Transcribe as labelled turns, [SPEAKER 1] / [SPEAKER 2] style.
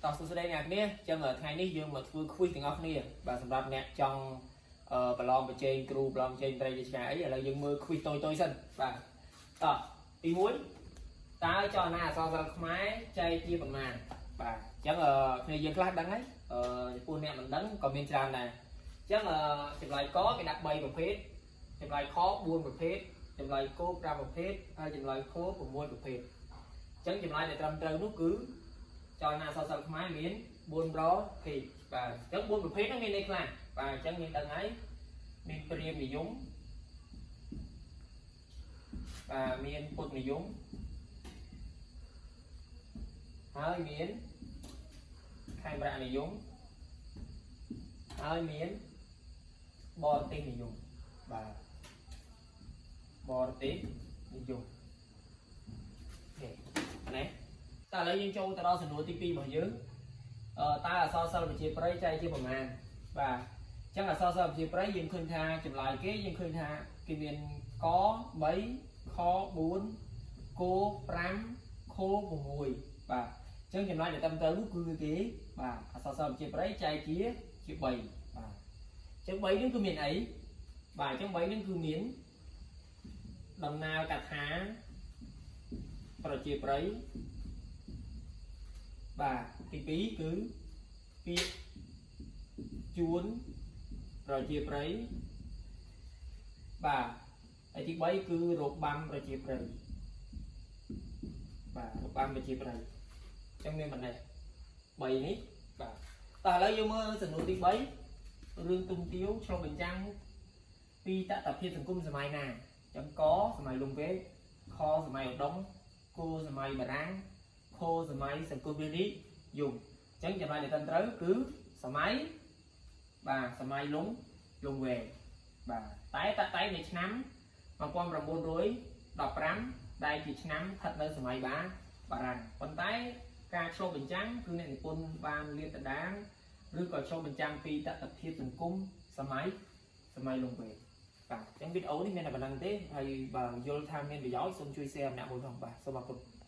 [SPEAKER 1] តោះសួស្តីអ្នកគ្នាអញ្ចឹងថ្ងៃនេះយើងមកធ្វើ quiz ទាំងអស់គ្នាបាទសម្រាប់អ្នកចង់អឺប្រឡងប្រជែងគ្រូប្រឡងប្រជែងត្រីវិទ្យាអីឥឡូវយើងមើល quiz តូចៗសិនបាទតោះទី1តើចលនាអក្សរសិល្ប៍ខ្មែរចែកជាប៉ុន្មានបាទអញ្ចឹងគ្នាយើងខ្លះដឹងហើយអឺចំពោះអ្នកមិនដឹងក៏មានច្រើនដែរអញ្ចឹងចម្លើយកគេដាក់3ប្រភេទចម្លើយខ4ប្រភេទចម្លើយគ5ប្រភេទហើយចម្លើយខ6ប្រភេទអញ្ចឹងចម្លើយដែលត្រឹមត្រូវនោះគឺ ចលនាអក្សរសិល្ប៍ខ្មែរមាន4ប្រភេទបាទអញ្ចឹង4ប្រភេទហ្នឹងមានន័យខ្លះបាទអញ្ចឹងយើងដឹងហើយមានព្រាហ្មណ៍និយមបាទមានពុទ្ធនិយមហើយមានខេមរៈនិយមហើយមានបរទេសនិយមបាទបរទេសនិយមនេះណា តើឥឡូវយើងចូលទៅដល់សំណួរទី2របស់យើងអឺតើអក្សរសិល្ប៍ប្រជាប្រិយចែកជាប៉ុន្មានបាទអញ្ចឹងអក្សរសិល្ប៍ប្រជាប្រិយយើងឃើញថាចម្លើយគេយើងឃើញថាគេមានក3ខ4គ5ខ6បាទអញ្ចឹងចម្លើយដែលត្រឹមត្រូវនោះគឺគេបាទអក្សរសិល្ប៍ប្រជាប្រិយចែកជា3បាទអញ្ចឹង3នេះគឺមានអីបាទអញ្ចឹង3នេះគឺមានដំណើរកថាប្រជាប្រិយ បាទទី2គឺពាក្យជួនប្រជាប្រិយបាទហើយទី3គឺរបាំប្រជាប្រិយបាទរបាំប្រជាប្រិយអញ្ចឹងមានប៉ុណ្ណេះ3នេះបាទតោះឥឡូវយើងមើលសំណួរទី3រឿងទុំទាវឆ្លុះបញ្ចាំងពីតថភាពសង្គមសម័យណាអញ្ចឹងកសម័យលង្វែកខសម័យឧដុង្គគសម័យបារាំង ខសម័យសង្គមរាស្ត្រនិយមអញ្ចឹងចម្លើយដែលត្រឹមត្រូវគឺសម័យបាទសម័យលង្វែកបាទតែតតែនៅឆ្នាំ1915ដែលជាឆ្នាំស្ថិតនៅសម័យបាបារាំងប៉ុន្តែការឆ្លុះបញ្ចាំងគឺអ្នកនិពន្ធបានលាតត្រដាងឬក៏ឆ្លុះបញ្ចាំងពីតថភាពសង្គមសម័យលង្វែកបាទអញ្ចឹងវីដេអូនេះមានតែប៉ុណ្ណឹងទេហើយបើយល់ថាមានប្រយោជន៍សូមជួយ share ម្នាក់មួយផងបាទសូមអរគុណ។